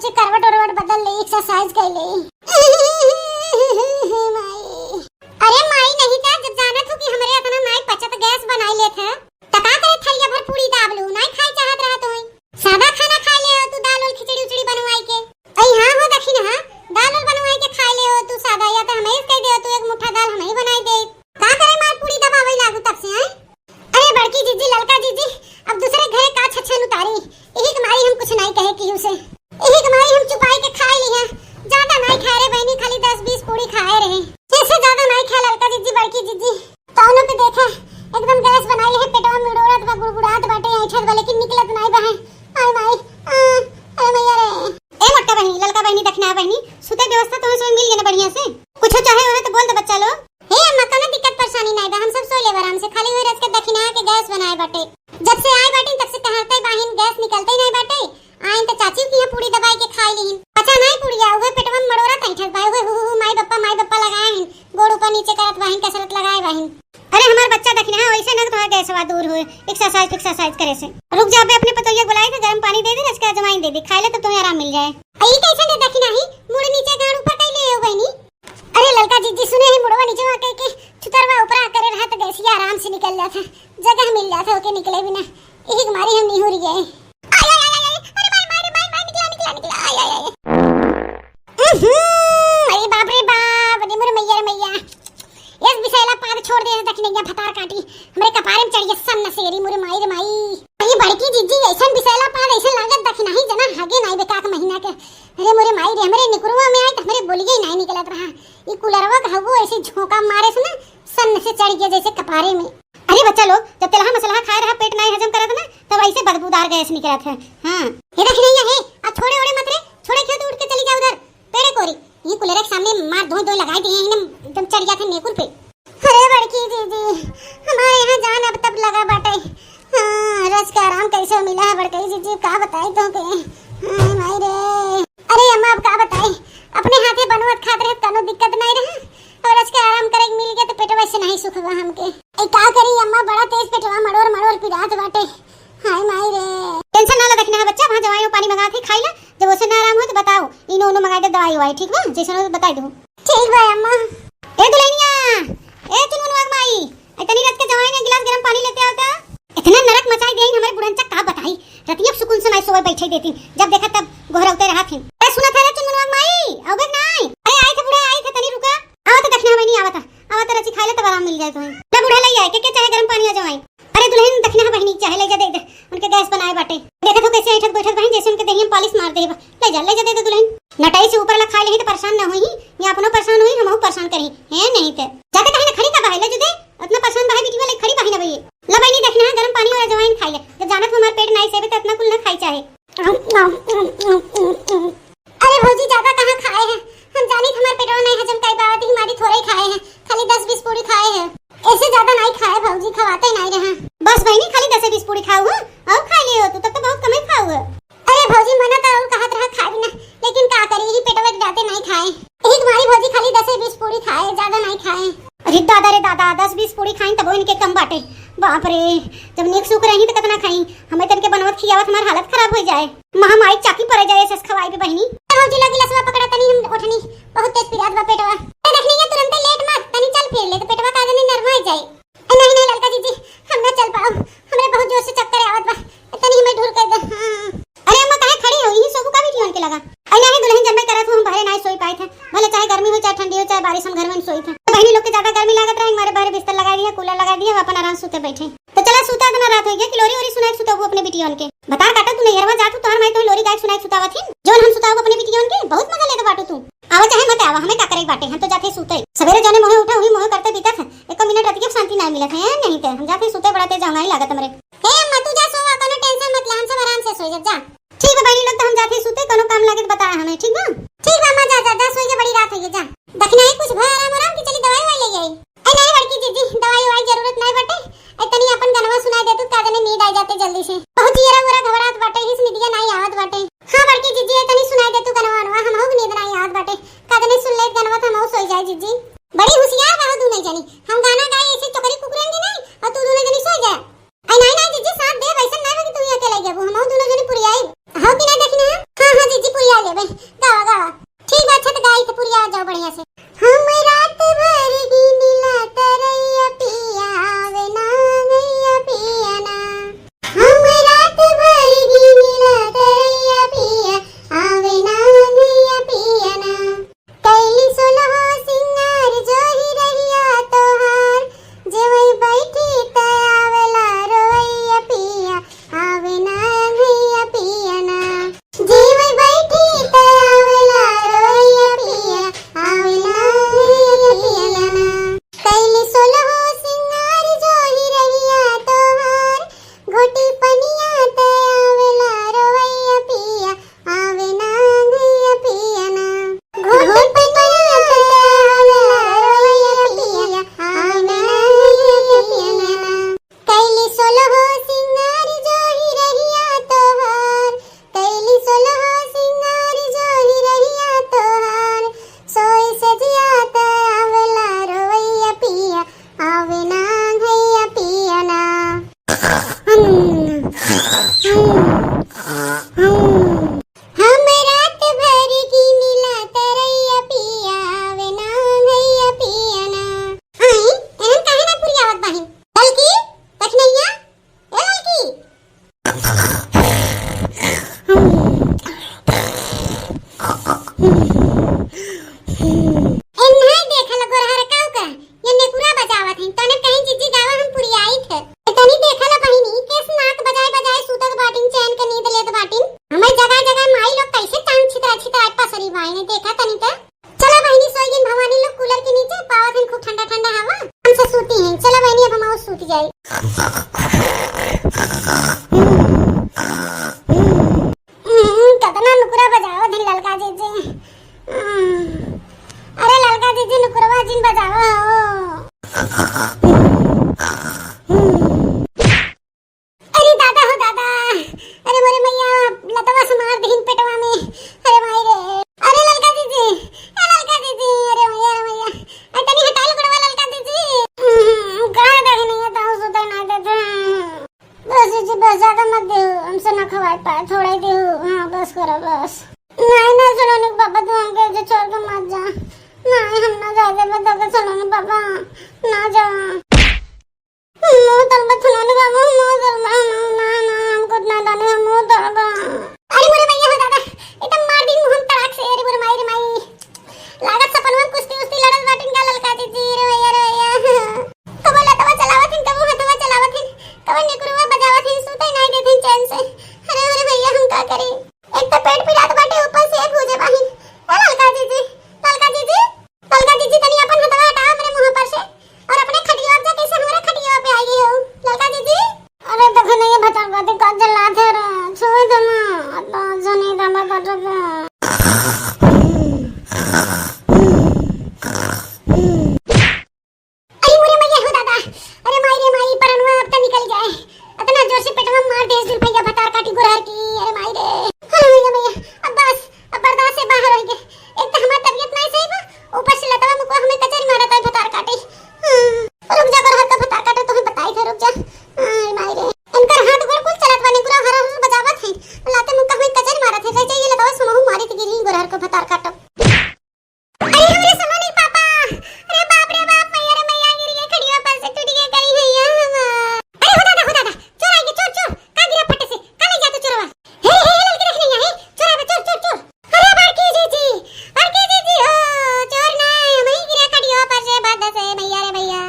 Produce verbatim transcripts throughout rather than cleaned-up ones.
से करवट उरवट बदल ले, exercise कर ले। माई। अरे माई, नहीं का, जब जानत हो कि हमरे इतना नाई पचत, गैस बनाई लेत है, त का करे, थरिया भर पूरी दाब लू, नाई खाए चाहत रहा तो। सादा खाना खाए ले हो तू, दाल उल खिचड़ी उचड़ी बनवाई के। अई हाँ हो दखिनहा, दाल उल बनवाई के खाए ले हो तू सादा, या तो हमें कह दे तू एक मुट्ठा दाल हमें बनाई दे। का करे मार, पूरी दबावे लागू तब से, हैं? अरे बड़की जीजी, ललका जीजी, अब दूसरे घरे का छछन उतारी, यही के मारी हम कुछ नहीं कहे केहू से, यही के मारी हम चुपाई के खाए ली है। ज्यादा नहीं खाए रे बहनी, खाली दस बीस पूरी खाए रहे, इससे ज्यादा नहीं खाए ललका जीजी, बड़की जीजी। तौनो पे देखा, एकदम गैस बनाई है, पेटवा मुड़ोड़त बा, गुड़गुड़ात बाटे, ऐंठत बा, लेकिन निकलत नहीं बा है। आय माई, आ, अरे मैया रे। ए मोटका बहनी, ललका बहनी, दखिना बहनी, सुते व्यवस्था तुम्हें सब मिल गए ना बढ़िया से? कुछ चाहे हो तो बोल दे बच्चा लोग। हे अम्मा, कोनो दिक्कत परेशानी नहीं बा, हम सब सो लेब आराम से। खाली वही रच के दखिना के गैस बनाए बाटे। जब से आए बाटे तब से टहरते बाहिन, गैस निकलते नहीं बाटे। आइन त चाची की यहाँ पूरी दबाई के खाई लीन। पचा नहीं पूरिया, उहे पेटवा में मरोरा तैठत बा, उहे हु, हु, हु, माई बप्पा, माई बप्पा लगाए हैं, गोड़ ऊपर नीचे करत बाहिन, कसरत लगाए बाहिन। अरे हमार बच्चा दखिना, वैसे ना तुम्हारा गैसवा दूर होए, exercise, exercise करे से। रुक जा, अबे अपने पतोहिया बुलाए थे, गरम पानी दे दे, रच के अजवाइन दे दे, खाए ले तो तुम्हें आराम मिल जाए। अई कैसे ने दखिना ही, मुड़ नीचे गाड़ ऊपर कैले हो बहनी? अरे ललका जीजी सुने ही मुड़वा नीचे वहाँ कह के छुतरवा ऊपर करे रहा तो गैसिया आराम से निकल जाता, जगह मिल जाता ओके निकले बिना। यही मारी हम निहुर गए। आय, आय, आय, आय, अरे माई, माई रे, माई, माई, निकला, निकला, निकला, आय, आय, आय। उहुं, अरे बाप रे बाप, अरे मोरे मैया रे मैया। यस बिसैला पाद छोड़ दे, दखिनैया भतार काटी। हमरे कपारे में चढ़िए सन नसेरी, मोरे माई रे माई। अरे बड़की जीजी, ऐसन बिसैला पाद, ऐसन लागत दखिनाही जना हागे नाई बेकाक महीना के। अरे मोरे माई रे, हमरे निकुरवा में आए त हमरे बोलिए ही नाई निकलत रहा। ई कुलरवा के हवो ऐसे झोंका मारे से ना, सन से चढ़ गया जैसे कपारे में। अरे बच्चा लोग, जब तेलहा मसलहा खाए रहा, पेट नाई हजम करत ना, तब ऐसे बदबूदार गैस निकलत है। हाँ। ये देख नहीं है, आ छोड़े ओड़े मत रे, छोड़े क्यों, तू उठ के चली जा उधर, पेड़े कोरी। ये कुलर के सामने मार धोई धोई लगाई दिए हैं ना, एकदम चढ़ गया था नेकुर पे। अरे बड़की जीजी, हमारे यहाँ जान अब तब लगा बाटे। हाँ, रच के आराम कैसे मिला है बड़की जीजी, का बताई तो के। हाँ, माई रे। अरे अम्मा, अब का बताई, अपने हाथे बनवत खात रहे, कोनो दिक्कत नहीं रहा। और रच के आराम करे के मिल गया तो पेटवा से नहीं सुख हुआ हमके। ए, का करी अम्मा, बड़ा तेज पेटवा मड़ोर मड़ोर पिरात बाटे। हाय माई रे। Tension ना ला दखिना बच्चा, वहाँ जवाइन पानी मंगा थे, खाई ला, जब उसे ना आराम हो तो बताओ, इनो उनो मंगा दे दवाई ववाई, ठीक बा? जैसे हो तो बताई दो। ठीक बा अम्मा। ए दुल्हनिया, ए चुनमुनवा के माई, ए तनी रच के जवाइन एक गिलास गरम पानी लेते आओ तो। इतना नरक मचाई देइन हमरे बुढ़नचा, का बताई, रतिया सुकून से नहीं सोए बैठे देती, जब देखा तब गोहरौते रहा थी। ए सुना था रे चुनमुनवा के माई, आओगे कि नहीं? अरे आई थे बूढ़ा, आई थे, तनी रुका। आवत दखिना बहनी, आवत, आवत रची खाए ले तब आराम मिल जाए तुम्हें। ले बूढ़ा ले आए, के, के चाहे गरम पानी आ जवाइन। अरे दुल्हन दखिना बहनी चाहे ले जा दे दे, उनके गैस बनाए बाटे। देखत हो कैसे ऐठत बैठत बहन, जैसे उनके देहिया में पालिश मार दे बा। ले जा, ले जा दे दे दुल्हन। नटाई से ऊपर ला खाए लेही तो परेशान ना होई, या अपनो परेशान होई, हमहू परेशान करी। है नहीं ते। जाके कहीं ना खड़ी का बाहे, ले जो दे, उतना परेशान बाहे बिटिया ले खड़ी बाहे ना भई। ला बहनी दखिना गरम पानी और अजवाइन खाई ले। जब जानत हो हमार पेट नाई सेबे तो इतना कुल ना खाई चाहे। अरे भौजी, ज्यादा कहाँ खाए हैं? हम जानी हमार पेटवा नहीं हजम कर पावत, ही मारी थोड़े ही खाए हैं, खाली दस बीस पूरी खाए हैं, ऐसे ज्यादा नहीं खाए भौजी, खवाते नहीं रहे। बस बहनी, खाली दस बीस पूरी खाऊ हो, और खा लियो तू, तब तो बहुत कम ही खाऊ हो। अरे भौजी, मना तो और कहत रहा खाए बिना, लेकिन का करी, यही पेटवा के डालते नहीं खाए, यही तुम्हारी भौजी खाली दस बीस पूरी खाए, ज्यादा नहीं खाए। अरे दादा रे दादा, दस बीस पूरी खाइन तबो इनके कम बाटे। बाप रे, जब नीक सुख रही तो कितना खाई, हमें तनके बनवत खियावत हमार हालत खराब हो जाए। महामारी चाकी पड़ जाए सस खवाई पे बहिनी। ए भौजी, ला गिलासवा पकड़ा तनी, हम उठनी, बहुत तेज पिरात बा पेटवा। ए देखनी है, तुरंते लेट मत, तनी चल फिर ले तो पेटवा का जने नरमाई जाए। ए नहीं नहीं ललका जीजी, हम ना चल पाओ, हमरे बहुत जोर से चक्कर आवत बा, तनी हमें ढूर कर दे। हाँ। अरे अम्मा, काहे खड़ी हो? यही सोबू का बिटियन के लगा। अरे नहीं दुल्हन, जब मैं करत हूँ, हम बाहरे ना सोई पाए थे, भले चाहे गर्मी हो, चाहे ठंडी हो, चाहे बारिश, हम घर में सोई थे। तो बहनी लोग के ज्यादा गर्मी लागत रहे, हमारे बाहर बिस्तर लगा दिया, कूलर लगा दिया, हम अपन आराम सूते बैठे। तो चला सूता, इतना रात हो गया कि लोरी ओरी सुनाए सुताबू अपने बिटियन के। बतार काटा तू नैहरवा जातू, तोहर माई तोहे लोरी गाय सुनाए सुतावत ही, जौन हम सुताबू अपने बिटियन के, बहुत मजा लेत बाटू तू। आवा चाहे मत आवा, हमें का करे के बाटे, हम तो जाते सूते। सवेरे जौने मोहे उठा, वही मोहे करते बीतत है, एको मिनट रतिया के शांति ना मिलत है, नहीं ते हम जाते सूते, बड़ा तेज अंगाई लागत हमरे। ए अम्मा, तू जा सोवा, कोनो tension मत ले, हम सब आराम से सोई जब, जा। ठीक बा बहनी लोग, तो हम जाते सूते, कोनो काम लागे तो बताया हमें, ठीक बा? ठीक बा अम्मा, जा, जा, जा, सोई जा, बड़ी रात होई है, जा। दखिना ही कुछ भय आराम आराम की, चली दवाई वाई ले आई। ए नहीं बड़की जीजी, दवाई वाई जरूरत नहीं बटे। ए तनी अपन गनवा सुनाई दे तू, का जने नींद आ जाते जल्दी से। बहुत जियरा उरा घबरात बाटे, हिस निदिया नहीं आवत बाटे। हाँ बड़की जीजी, ए तनी सुनाई दे तू गनवा वनवा, हमहू के नींद नहीं आवत बाटे। का जने सुन ले गनवा तो हमहू सोई जाए जीजी। बड़ी होशियार बा दुनो जनी, हम गाना गाई ऐसे चोकरी कुकुरन के नहीं, और तू दुनो जनी सोई जा। आई नहीं नहीं जीजी, साथ दे, वैसन नहीं बा कि तू ही अकेले जाबू, हमहू दुनो जनी पुरियाई। हो कि नहीं दखिना? हाँ हाँ जीजी, पुरिया लेबे। के जे छोड़ के मत जा। ना, हम ना जाए देबे तो के सलोनी पापा, ना जा। मुँह तलबा सलोनी बाबू, मुँह तलबा, ना, ना, ना, हम कुछ ना जाने, हम मुँह तलबा। अरे मोरे मैया हो दादा, ई त मार दी मुँह तड़ाक से, अरे मोरे माई रे माई। लागत सपनवा में कुश्ती उश्ती लड़त बाटिन का ललका जीजी, रे मैया, रे मैया। कबो लतवा चलावत हिन, कबो हथवा चलावत हिन, कबो निकुरवा बजावत हिन, सूते नाई देत हिन चैन से। अरे, अरे भैया, हम का करी? एक तो पेट पिरात बाटे, ऊपर से भूजे बाहिन। ए ललका जीजी, ललका जीजी, ललका जीजी, तनी अपन हथवा हटाओ हमरे मुँह पर से और अपने खटिया पे जाके से हमरे खटिया पे आई गई हो, ललका जीजी। अरे देखो ना, ये भतार काटी का जलात है रे, छुए दो ना, तो जनी दामा काटो तो। अरे मोरे मैया हो दादा, अरे माई रे माई, परनवा अब त निकल जाए। इतना जोर से पेटवा मार देस दुलफैया भतार काटी गुरहर की, अरे माई रे। अरे मैया मैया, अब बस, अब बर्दाश्त से बाहर होइ गए। एक त हमार तबियत नाई सही बा, ऊपर से लतवा मुकवा हमें कचरी मारत है भतार काटी। हाँ, रुक जा गुरहर का भतार काटो, तुम्हें बताई थे, रुक जा। अरे माई रे, इनकर हाथ गोड़ कुल चलत बाने, गुरहर हर हर बजावत है, लाते मुक्का हमें कचरी मारत है। रह जाइए लतवा सुनहु मारी त गिरी गुरहर को भतार काटो। अरे हमरे सलोनी पापा, अरे बाप रे बाप, मैया रे मैया, गिर गए खटिया पर से, टूट गए करी हैया हमार। अरे हो दादा, हो दादा, चोर आइगे, चोर, चोर, का गिरा फटे से, का ले जा तू चोरवा? हे, हे, हे, ललकी देख नहीं है, चोर आवे, चोर, चोर, चोर। अरे बड़की जीजी, बड़की जीजी हो, चोर ना, हम ही गिरा खटिया पर से, बद से, मैया रे मैया।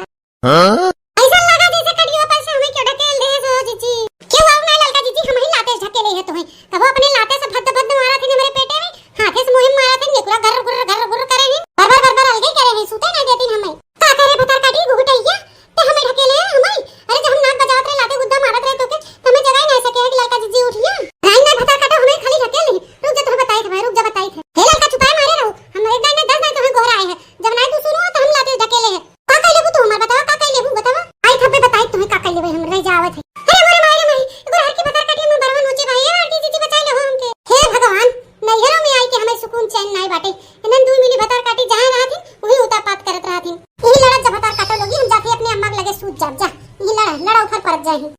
हाँ? ऐसा लगा जैसे खटिया पर से हमें क्यों ढकेल दे हो जीजी। क्यों आओ ना ललका जीजी, हम ही लाते से ढकेले है तुम्हें। कबो अपने लाते से भद्द भद्द मारा थे हमरे पेटे में, हाथे से मुँह में मारा थे, निकुरा गर्र गुर्र गर्र गुर्र करे हैं। बर बर बर बर अलगे करे हैं, सूते ना देती हमें। का करे भतार काटी घुघुटैया, ते हमें ढकेले है हमें। अरे जब हम नाक बजावत रहे, लाते गुद्दा मारत रहे तोके, तो हमें जगाई ना सके है कि ललका जीजी उठिया। राइन ना भतार काटो, हमें खाली ढकेल नहीं। रुक जा, तुम्हें बताई थे भाई, रुक जा, बताई थे। हे ललका चुपाए मारे रहो, हम एक दाई ना दस दाई तुम्हें गोहराए हैं। जब नाई तू सुनो तो हम लाते ढकेले है। का कइले बू तू हमार बतावा, का कइले बू बतावा? आई थब्बे बताई तुम्हें का कइले बू, हम रह जावत है। अरे मोरे माई रे माई, गुरहर की भतार काटी में बरवा नोचे भाई, ए आरती जीजी बचाई लो हमके। हे भगवान, नैहरों में आई के हमें सुकून चैन नाई बाटे। इन्हन दुई मिली भतार काटी जहाँ रहत हिन, वही उतापात करत रहत हिन। यही लड़त जब भतार काटो लोगी, हम जाती अपने अम्मा के लगे सूत जाब जा। यही लड़ा, लड़ा उफर परत जाए।